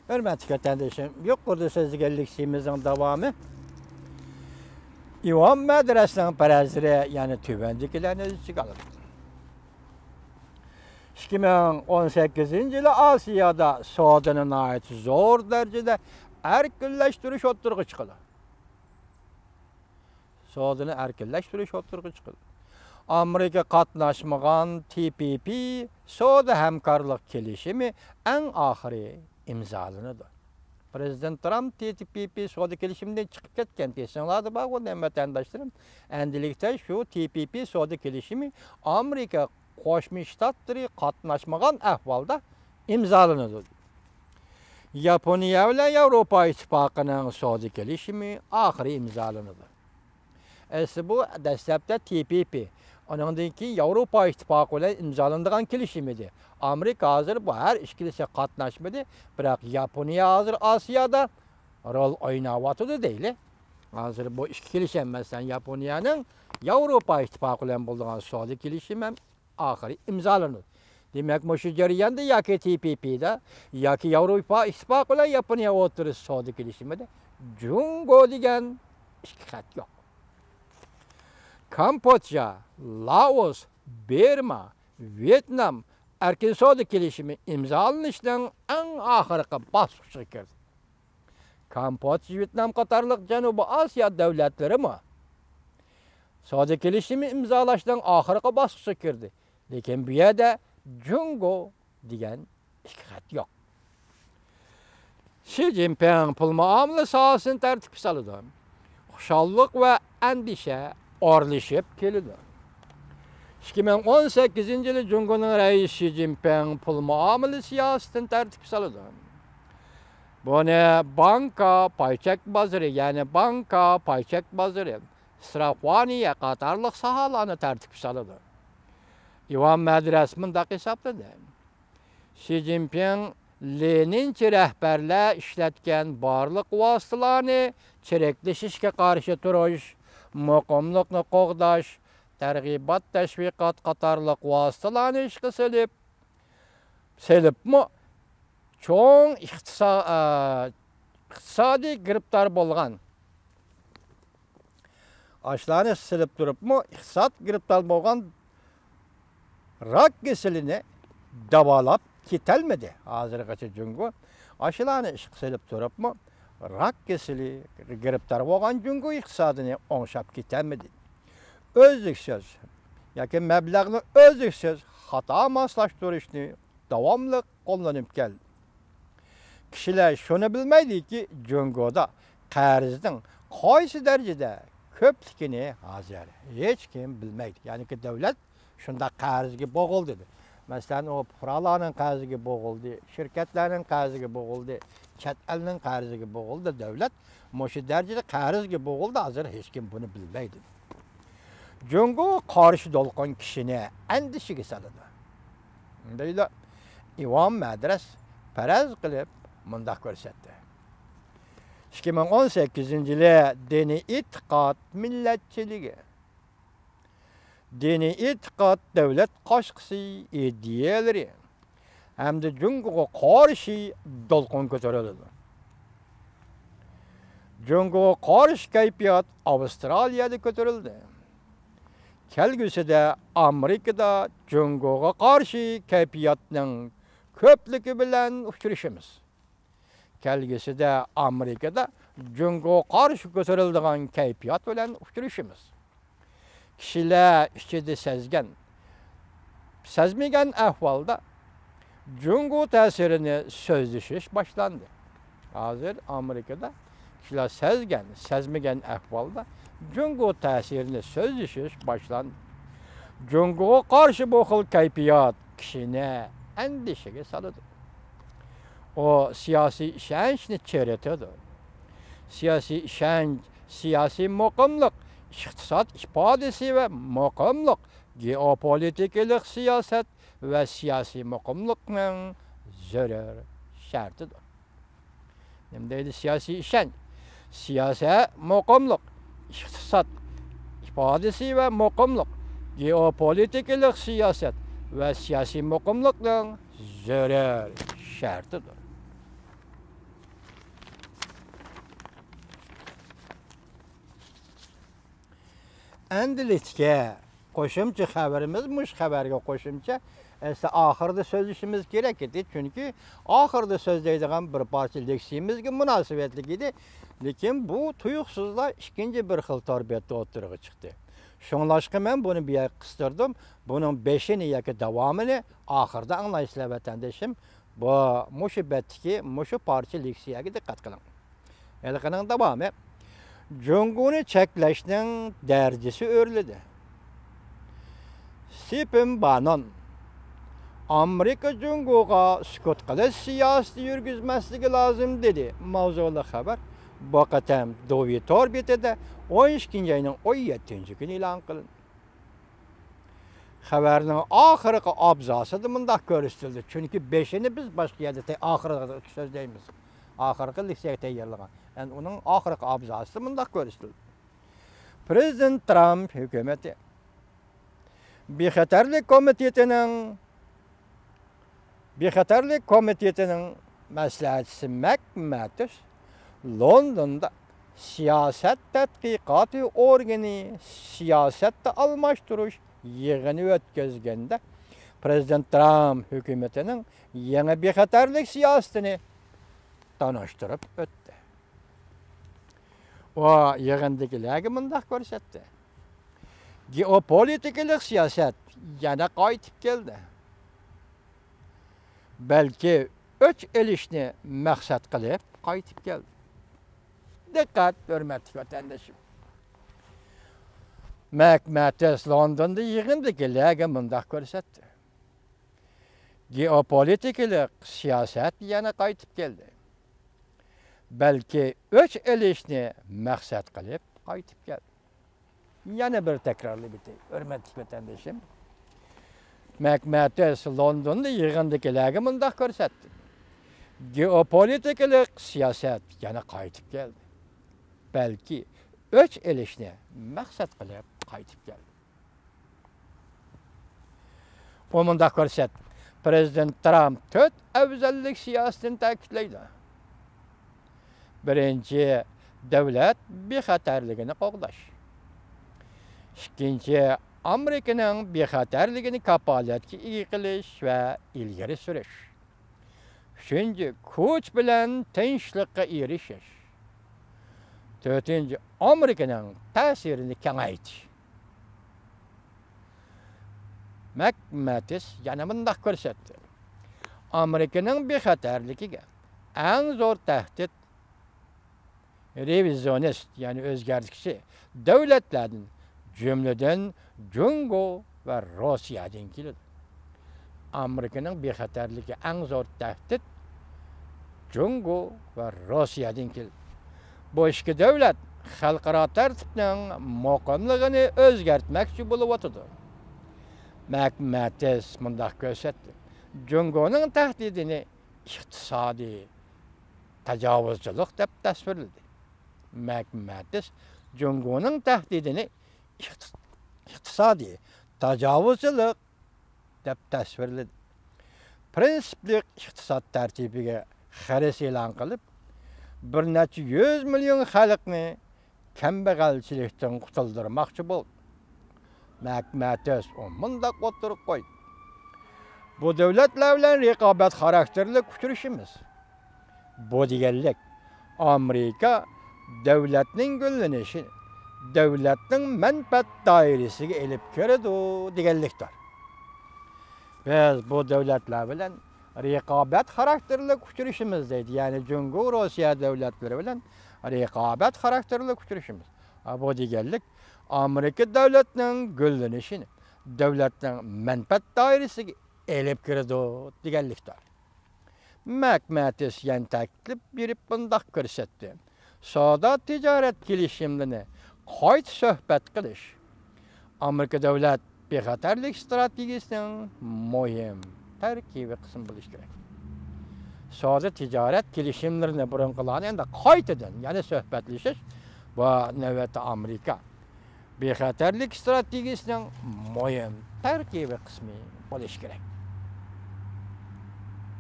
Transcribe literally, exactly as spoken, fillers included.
ھۆرمەتلىك ۋەتەندىشىم، يۇقىرىدا سۆزلىگەن لېكسىيىمىزنىڭ داۋامى ئىۋان مەدرەسنىڭ پەرەزلىرى، يەنى تۆۋەندىكىلەرنى ئۆز ئىچىگە ئالىدۇ. ئىككى مىڭ ئون سەككىزىنچى يىلى ئاسىيادا سودىنى ناھايىتى زور دەرىجىدە ئەركىنلەشتۈرۈش ئوتتۇرىغا چىقىدۇ. سودىنى ئەركىنلەشتۈرۈش ئوتتۇرىغا چىقىدۇ. ئامېرىكا قاتناشمىغان تى پى پى سودا ھەمكارلىق كېلىشىمى ئەڭ ئاخىرى ئىمزالىنىدۇ. پىرېزىدېنت ترامپ تى پى پى سودا كېلىشىمىدىن چىقىپ كەتكەن، ئېسىڭلاردا بارغۇ، ھۆرمەتلىك ۋەتەنداشلىرىم، ئەمدىلىكتە شۇ تى پى پى سودا كېلىشىمى ئامېرىكا قوشما شتاتلىرى قاتناشمىغان ئەھۋالدا ئىمزالىنىدۇ. ياپونىيە بىلەن ياۋروپا ئىتتىپاقىنىڭ سودا كېلىشىمى ئاخىرى ئىمزالىنىدۇ. ئەسلى بۇ دەسلەپتە تى پى پى، ئۇنىڭدىن كېيىن ياۋروپا ئىتتىپاقى بىلەن ئىمزالىنىدىغان كېلىشىم ئىدى. ئامېرىكا ھازىر بۇ ھەر ئىككىلىسى قاتناشمىدى، بىراق ياپونىيە ھازىر ئاسىيادا رول ئويناۋاتىدۇ دەيلى. ھازىر بۇ ئىككى كېلىشىم، مەسىلەن، ياپونىيەنىڭ ياۋروپا ئىتتىپاقى بىلەن بولىدىغان سودا كېلىشىمى ھەم ئاخىرى ئىمزالىنىدۇ. دېمەك، مۇشۇ جەرياندا ياكى تى پى پىدا، ياكى ياۋروپا ئىتتىپاقى بىلەن ياپونىيە ئوتتۇرىسىدا سودا كېلىشىمىدە جۇڭگو دېگەن ئىككى خەت يوق. كامبودژا، لائوس، بىرما، ۋيېتنام ئەركىن سودا كېلىشىمى ئىمزالىنىشنىڭ ئەڭ ئاخىرقى باسقۇچىغا كىردى. كامبودژا، ۋيېتنام قاتارلىق جەنۇبىي ئاسىيا دۆلەتلىرىمۇ سودا كېلىشىمى ئىمزالاشنىڭ ئاخىرقى باسقۇچىغا كىردى. لېكىن بۇ يەردە جۇڭگو دېگەن ئىككى خەت يوق. شى جىنپىڭ پۇل مۇئامىلە ساھەسىنى تەرتىپكە سالىدۇ. خۇشاللىق ۋە ئەندىشە ئارىلىشىپ كېلىدۇ. ئىككى مىڭ ئون سەككىزىنچى يىلى جۇڭگونىڭ رەئىسى شى جىنپىڭ پۇل مۇئامىلە سىياسىتىنى تەرتىپكە سالىدۇ. بۇنى بانكا، پاي چەك بازىرى، يەنى بانكا، پاي چەك بازىرى، ئىسراپخانىيە قاتارلىق ساھەلەرنى تەرتىپكە سالىدۇ. ئىۋان مەدرەس مۇنداق ھېسابلىدى: شى جىنپىڭ لېنىنچى رەھبەرلەر ئىشلەتكەن بارلىق ۋاسىتىلەرنى چىرىكلىشىشكە قارشى تۇرۇش، مۇقىملىقنى قوغداش، تەرغىبات، تەشۋىقات قاتارلىق ۋاسىتىلەرنى ئىشقا سېلىپ، سېلىپمۇ چوڭ ئىقتىسا-، ئا، ئىقتىسادىي گىرىپتار بولغان، ئاشۇلارنى سېلىپ تۇرۇپمۇ ئىقتىساد گىرىپتار بولغان راك كېسىلىنى داۋالاپ كېتەلمىدى. ھازىرغىچە جۇڭگو ئاشۇلارنى ئىشقا سېلىپ تۇرۇپمۇ راك كېسىلى گىرىپتار بولغان جۇڭگو ئىقتىسادىنى ئوڭشاپ كېتەلمىدى. ئۈزلۈكسىز ياكى مەبلەغنى ئۈزلۈكسىز خاتا ماسلاشتۇرۇشنى داۋاملىق قوللىنىپ كەلدى. كىشىلەر شۇنى بىلمەيدۇكى، جۇڭگودا قەرزنىڭ قايسى دەرىجىدە كۆپلۈكىنى ھازىر ھېچكىم بىلمەيدۇ. يەنىكى دۆلەت شۇنداق قەرزگە بوغۇلدى. مەسىلەن، ئۇ پۇقرالارنىڭ قەرزىگە بوغۇلدى، شىركەتلەرنىڭ قەرزىگە بوغۇلدى، چەت ئەلنىڭ قەرزىگە بوغۇلدى. دۆلەت مۇشۇ دەرىجىدە قەرزگە بوغۇلدى، ھازىر ھېچكىم بۇنى بىلمەيدۇ. جۇڭگوغا قارشى دولقۇن كىشىنى ئەندىشىگە سالىدۇ، دەيدۇ. ئىۋان مەدرەس پەرەز قىلىپ مۇنداق كۆرسەتتى: ئىككى مىڭ ئون سەككىزىنچى يىلى دىنىي ئېتىقاد مىللەتچىلىكى، دىنىي ئېتىقاد دۆلەت قاشقىسى ئىدىيەلىرى ھەمدە جۇڭگوغا قارشى دولقۇن كۆتۈرۈلىدۇ. جۇڭگوغا قارشى كەيپىيات ئاۋسترالىيەدە كۆتۈرۈلدى. كەلگۈسىدە ئامېرىكىدا جۇڭگوغا قارشى كەيپىياتنىڭ كۆپلۈكى بىلەن ئۇچرىشىمىز. كەلگۈسىدە ئامېرىكىدا جۇڭگوغا قارشى كۆتۈرۈلىدىغان كەيپىيات بىلەن ئۇچرىشىمىز. كىشىلەر ئىچىدە سەزگەن، سەزمىگەن ئەھۋالدا جۇڭگو تەسىرىنى سۆزلىشىش باشلاندى. ھازىر ئامېرىكىدا كىشىلەر سەزگەن، سەزمىگەن ئەھۋالدا جۇڭگو تەسىرىنى سۆزلىشىش باشلاندى. جۇڭگوغا قارشى بۇ خىل كەيپىيات كىشىنى ئەندىشىگە سالىدۇ. ئۇ سىياسىي ئىشەنچنى چىرىتىدۇ. سىياسىي ئىشەنچ، سىياسىي مۇقىملىق، ئىقتىساد ئىپادىسى ۋە مۇقىملىق، گېئوپولىتىكىلىق سىياسەت ۋە سىياسىي مۇقىملىقنىڭ زۆرۈر شەرتىدۇر. نېمە دەيدۇ سىياسىي ئىشەنچ؟ سىياسىي مۇقىملىق، ئىقتىساد ئىپادىسى ۋە مۇقىملىق، گېئوپولىتىكىلىق سىياسەت ۋە سىياسىي مۇقىملىقنىڭ زۆرۈر شەرتىدۇر. ئەندىلىكتىكى قوشۇمچە خەۋىرىمىز، مۇشۇ خەۋەرگە قوشۇمچە، ئەسلى ئاخىرىدا سۆزلىشىمىز كېرەك ئىدى، چۈنكى ئاخىرىدا سۆزلەيدىغان بىر پارچە لېكسىيىمىزگە مۇناسىۋەتلىك ئىدى. لېكىن بۇ تۇيۇقسىزلا ئىككىنچى بىر خىل تور بېتى ئوتتۇرىغا چىقتى. شۇڭلاشقا مەن بۇنى بۇ يەرگە قىستۇردۇم. بۇنىڭ بېشىنى ياكى داۋامىنى ئاخىرىدا ئاڭلايسىلەر، ۋەتەندىشىم. بۇ، مۇشۇ بەتتىكى مۇشۇ پارچە لېكسىيەگە دىققەت قىلىڭ. ھېلىقىنىڭ داۋامى. جۇڭگونى چەكلەشنىڭ دەرىجىسى ئۆرلىدى. ستىفېن باننون، «ئامېرىكا جۇڭگوغا سۈكۈت قىلىش سىياسىتى يۈرگۈزمەسلىكى لازىم» دېدى ماۋزۇلۇق خەۋەر. بۇ قېتىم دۇۋى تور بېتىدە ئون ئىككىنچى ئاينىڭ ئون يەتتىنچى كۈنى ئېلان قىلىندى. خەۋەرنىڭ ئاخىرقى ئابزاسىدا مۇنداق كۆرسىتىلدى، چۈنكى بېشىنى بىز باشقا يەردە تە-، ئاخىرىدا سۆزلەيمىز. ئاخىرقى لېكسىيەگە تەييارلىغان. يەنى ئۇنىڭ ئاخىرقى ئابزاسىدا مۇنداق كۆرسىتىلدى. پرېزىدېنت ترامپ ھۆكۈمىتى بىخەتەرلىك كومىتېتىنىڭ بىخەتەرلىك كومىتېتىنىڭ مەسلىھەتچىسى مەك مەتىس لوندوندا سىياسەت تەتقىقاتى ئورگىنى سىياسەتتە ئالماشتۇرۇش يىغىنى ئۆتكۈزگەندە، پرېزىدېنت ترامپ ھۆكۈمىتىنىڭ يېڭى بىخەتەرلىك سىياسىتىنى تونۇشتۇرۇپ ئۆتتى. ئۇ يىغىندىكىلەرگە مۇنداق كۆرسەتتى: «گېئوپولىتىكىلىق سىياسەت يەنە قايتىپ كەلدى. بەلكى ئۆچ ئېلىشنى مەقسەت قىلىپ قايتىپ كەلدى.» دىققەت، ھۆرمەتلىك ۋەتەندىشىم. مەك مەتىس لوندوندا يىغىندىكىلەرگە مۇنداق كۆرسەتتى: «گېئوپولىتىكىلىق سىياسەت يەنە قايتىپ كەلدى. بەلكى ئۆچ ئېلىشنى مەقسەت قىلىپ قايتىپ كەلدى.» يەنە بىر تەكرارلاپ ئۆتەي، ھۆرمەتلىك ۋەتەندىشىم. مەك مەتىس لوندوندا يىغىندىكىلەرگە مۇنداق كۆرسەتتى: «گېئوپولىتىكىلىق سىياسەت يەنە قايتىپ كەلدى. بەلكى ئۆچ ئېلىشنى مەقسەت قىلىپ قايتىپ كەلدى.» ئۇ مۇنداق كۆرسەتتى: پرېزىدېنت ترامپ تۆت ئەۋزەللىك سىياسىتىنى تەكىتلەيدۇ. بىرىنچى، دۆلەت بىخەتەرلىكىنى قوغداش. ئىككىنچى، ئامېرىكىنىڭ بىخەتەرلىكىنى كاپالەتكە ئىگە قىلىش ۋە ئىلگىرى سۈرۈش. ئۈچىنچى، كۈچ بىلەن تىنچلىققا ئېرىشىش. تۆتىنچى، ئامېرىكىنىڭ تەسىرىنى كېڭەيتىش. مەك مەتىس يەنە مۇنداق كۆرسەتتى: ئامېرىكىنىڭ بىخەتەرلىكىگە ئەڭ زور تەھدىت رېۋىزىيونىست، يەنى ئۆزگەرتكۈچى دۆلەتلەردىن، جۈملىدىن جۇڭگو ۋە روسىيەدىن كېلىدۇ. ئامېرىكىنىڭ بىخەتەرلىكى ئەڭ زور تەھدىت جۇڭگو ۋە روسىيەدىن كېلىدۇ. بۇ ئىككى دۆلەت خەلقئارا تەرتىپنىڭ مۇقىملىقىنى ئۆزگەرتمەكچى بولۇۋاتىدۇ. مەك مەتىس مۇنداق كۆرسەتتى: جۇڭگونىڭ تەھدىتىنى ئىقتىسادىي تاجاۋۇزچىلىق دەپ تەسۋىرلىدى. مەك مەتىس جۇڭگونىڭ تەھدىتىنى ئىقتىس-، ئىقتىسادىي تاجاۋۇزچىلىق دەپ تەسۋىرلىدى. پىرىنسىپلىق ئىقتىساد تەرتىپىگە خىرىس ئېلان قىلىپ، بىر نەچچە يۈز مىليون خەلقنى كەمبەغەلچىلىكتىن قۇتۇلدۇرماقچى بولدى. مەك مەتىس ئۇ مۇنداق ئوتتۇرىغا قويدى: بۇ دۆلەتلەر بىلەن رىقابەت خاراكتېرلىك ئۇچرىشىمىز. بۇ دېگەنلىك، ئامېرىكا دۆلەتنىڭ گۈللىنىشى دۆلەتنىڭ مەنپەئەت دائىرىسىگە ئېلىپ كىرىدۇ دېگەنلىكتۇر. بىز بۇ دۆلەتلەر بىلەن رىقابەت خاراكتېرلىك ئۇچرىشىمىز دەيدۇ، يەنى جۇڭگو، روسىيە دۆلەتلىرى بىلەن رىقابەت خاراكتېرلىك ئۇچرىشىمىز. ئا، بۇ دېگەنلىك، ئامېرىكا دۆلەتنىڭ گۈللىنىشىنى دۆلەتنىڭ مەنپەئەت دائىرىسىگە ئېلىپ كىرىدۇ دېگەنلىكتۇر. مەك مەتىس يەنە تەكىتلەپ بېرىپ مۇنداق كۆرسەتتى: سودا تىجارەت كېلىشىملىرىنى قايتا سۆھبەت قىلىش ئامېرىكا دۆلەت بىخەتەرلىك ئىستراتېگىيىسىنىڭ مۇھىم تەركىبىي قىسمى بولۇشى كېرەك. سودا تىجارەت كېلىشىملىرىنى بۇرۇنقىلارنى ئەمدى قايتىدىن يەنە سۆھبەتلىشىش، بۇ نۆۋەتتە ئامېرىكا بىخەتەرلىك ئىستراتېگىيىسىنىڭ مۇھىم تەركىبىي قىسمى بولۇشى كېرەك.